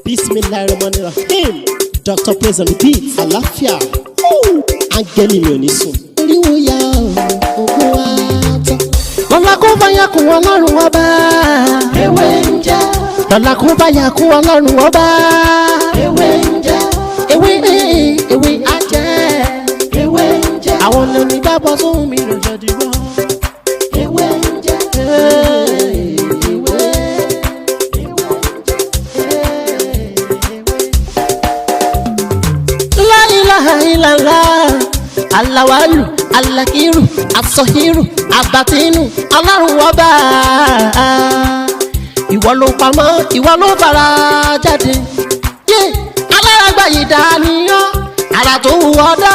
Bismillahirrahmanirrahim. Dr. Praise on the beat. Àlàáfíà. Áńgẹ́lì mi ò ní sùn. Oríwo ya ògùn wa tán. Lọ́la kó bá yà kún Ọlọ́run Ọba. Ewé ń jẹ́. Lọ́la kó bá yà kún Ọlọ́run Ọba. Ewé ń jẹ́. Ewé ewé á jẹ́. Ewé ń jẹ́. Àwọn onígbàgbọ́ sóhun mi ló jẹ́ dìbò. Ewé ń jẹ́. Ewé. Ewé ń jẹ́. Ewé. La ilaha illallah. Alawalu, alakiru, asọhiru, abatinu, Ọlọ́run Ọba. Ìwọ ló pamọ́, ìwọ ló fara jáde. Yé, alárágbá yìí dániyàn, ara tó wù ọ́ dá.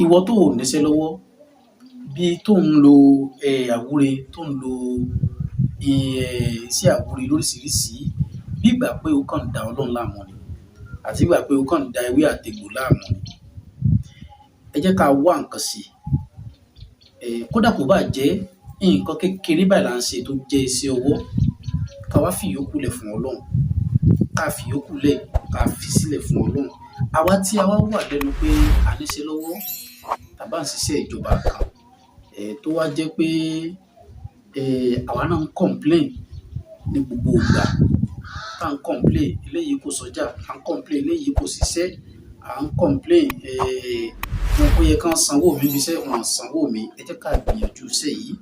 Ìwọ tó ò níṣẹ́ lọ́wọ́, bí tó ń lo àwúre, tó ń lo iṣẹ́ àwúre lóríṣiríṣi, bí ìgbà pé o kàn ń da Ọlọ́run láàmú ni, àti ìgbà pé o kàn ń da ewé àtegbò láàmú ni. Ẹ jẹ́ ká wá nǹkan ṣe. Kódà kó bá jẹ́ nǹkan kékeré báyìí là ń ṣe tó jẹ́ iṣẹ́ ọwọ́, ká wá fi ìyókù lẹ̀ fún Ọlọ́run, ká fi ìyókù lẹ̀, ká fi sílẹ̀ fún Ọlọ́run. Àwa tí a wá wà lẹ́nu pé a níṣẹ́ lọ́wọ́ tàbí à ń ṣiṣẹ́ ìjọba kan, tó wá jẹ́ pé àwa náà ń complain ní gbogbo ìgbà, tá ń complain eléyìí kò sọ́jà, à ń complain eléyìí kò ṣiṣẹ́, à ń complain ó yẹ kán sanwó mi níbi iṣẹ́, wọn ò sanwó mi. Ẹ jẹ́ ká gbìyànjú iṣẹ́ yìí.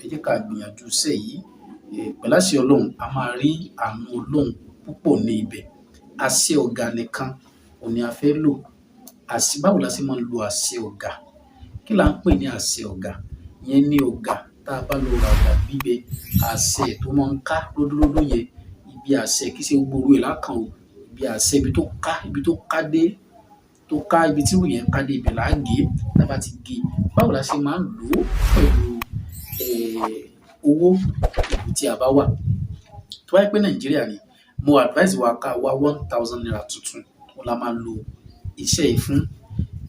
Ẹ jẹ́ ká gbìyànjú iṣẹ́ yìí. Pẹ̀lú àṣẹ Ọlọ́run, a máa rí àánú Ọlọ́run púpọ̀ ní ibẹ̀. Àṣẹ ọ̀gá nìkan òun ni a fẹ́ lò. Àṣẹ, báwo la ṣe máa ń lo àṣẹ ọ̀gá? Kí là ń pè ní àṣẹ ọ̀gá? Ìyẹn ní ọ̀gá tá a bá lọ ra ọ̀gá gbígbẹ, àṣẹ tó máa ń ká ródóródó yẹn, ibi àṣẹ, kì í ṣe gbogbo oru ẹ̀ lákàn o. Ibi àṣẹ, ibi tó ká dé, tó ká, ibi tí irú yẹn ká dé, ibẹ̀ là á gé. Tí a bá ti gé, báwo la ṣe máa ń lò ó pẹ̀lú owó ìlú tí a bá wà? Tó bá jẹ́ pé Nàìjíríà ni, mo advise wa ká wá ₦1,000 tuntun, òun la máa lo iṣẹ́ yìí fún.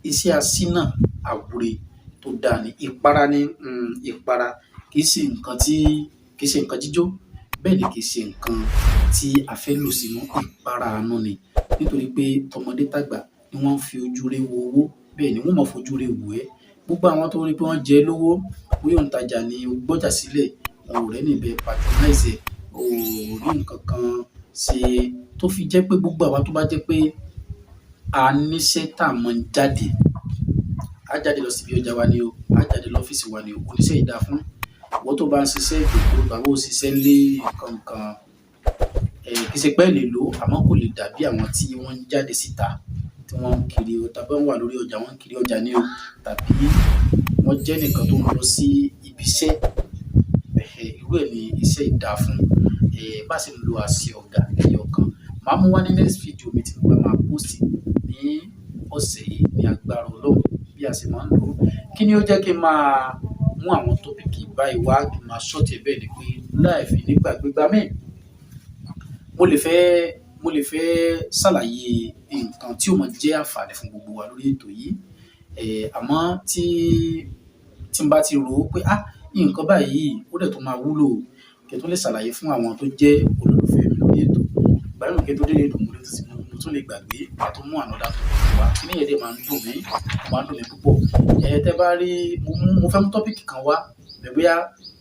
Iṣẹ́ aṣínà àwúre tó dáa ni. Ìpara ni, ìpara kì í ṣe nǹkan tí, kì í ṣe nǹkan jíjó, bẹ́ẹ̀ ni kì í ṣe nǹkan tí a fẹ́ lò sínú ìpara àánú ni. Nítorí pé tọmọdé tàgbà ni wọ́n ń fi ojú rere wo owó, bẹ́ẹ̀ ni wọ́n máa fojú rere wò ẹ́. Gbogbo àwọn tó rí pé wọ́n jẹ ẹ́ lówó, bóyá òun tajà ni o gbọ́jà sílẹ̀, wọn ò rẹ́ni bẹ patronize ẹ̀, o ò rí nǹkan kan ṣe, tó fi jẹ́ pé gbogbo àwa tó bá jẹ́ pé a níṣẹ́ tá a mọ̀ ń jáde, a jáde lọ síbi ọjà wa ni o, a jáde lọ ọ́fíìsì wa ni o, oníṣẹ́ yìí dáa fún. Ìwọ tó bá ń ṣiṣẹ́ ìjókòó tàbí ó ṣiṣẹ́ lé nǹkan kan, kì í ṣe pé ẹ lè lò ó, àmọ́ kò lè dàbí àwọn tí wọ́n ń jáde síta, tí wọ́n ń kiri o, tàbí wọ́n wà lórí ọjà, wọ́n ń kiri ọjà ní o, tàbí wọ́n jẹ́ ẹnìkan tó ń lọ sí ibi iṣẹ́. Irú ẹ̀ ni iṣẹ́ yìí dáa fún. Bá ṣe ń lo àṣẹ ọ̀gá ẹyọ kan. Màá mú wá ní next video mi tí mo bá máa post ní ọ̀sẹ̀ yìí ní agbára Ọlọ́run bí a ṣe máa ń lò ó. Kí ni ó jẹ́ kí n máa mú àwọn topic báyìí wá, kí n máa short ẹ̀ bẹ́ẹ̀ ni pé láì fi nígbàgbé gbà mí. Mo lè fẹ́ ṣàlàyé nǹkan tí ó máa jẹ́ àǹfààní fún gbogbo wa lórí ètò yìí. Àmọ́ tí n bá ti rò ó pé, ah, nǹkan báyìí ó dẹ̀ tún máa wúlò, kí n tó lè ṣàlàyé fún àwọn tó jẹ́ olólùfẹ́ mi lórí ètò. Ìgbà mìíràn kí n tó dé ètò, mo tún lè gbàgbé, màá tún mú another topic wá. Kíní yẹn dẹ̀ máa ń dùn mí, ó máa ń dùn mí púpọ̀. Tẹ́ bá rí, mo fẹ́ mú topic kan wá, bóyá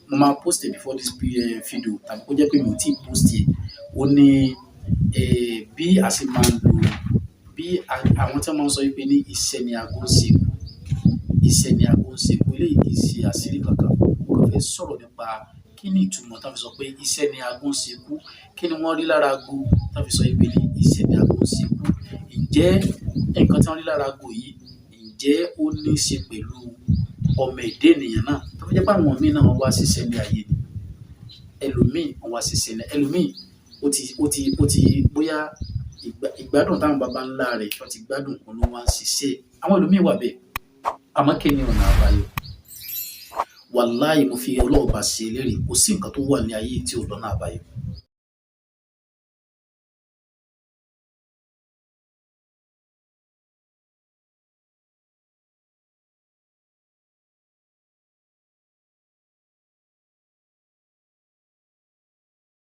mo máa post it before this video tàbí kó jẹ́ pé mi ò tíì post ẹ̀. Ó ní bí a ṣe máa ń lo, bí àwọn tí wọ́n máa ń sọ wípé ní iṣẹ́ ni ago ń ṣe kú, iṣẹ́ ni ago ń ṣe kú. Eléyìí kì í ṣe àṣírí kankan. Mo kàn fẹ́ sọ̀rọ̀ nípa kí ni ìtumọ̀ tí wọ́n fi sọ pé iṣẹ́ ni ago ń ṣe kú. Kí ni wọ́n rí lára ago tí wọ́n fi sọ wípé ní iṣẹ́ ni ago ń ṣe kú? Ǹjẹ́ nǹkan tí wọ́n rí lára ago yìí, ǹjẹ́ ó ní í ṣe pẹ̀lú ọmọ ẹ̀dá ènìyàn náà? Tó fi jẹ́ pé àwọn míì náà wọ́n wá ṣiṣẹ́ ní ayé ni. Ẹlòmíì wọ́n wá ṣiṣẹ́ ní, ẹlòmíì ó ti bóyá ìgbádùn táwọn baba ńlá rẹ̀ tó ti gbádùn, òun ló wá ń ṣiṣẹ́. Àwọn ẹlòmíì wà bẹ́ẹ̀. Àmọ́ kí ni ọ̀nà àbáyọ? Wàláhì, mo fi Ọlọ́run bá ṣe ẹlẹ́rìí, kò sí nǹkan tó wà ní ayé tí ò lọ́nà àbáyọ.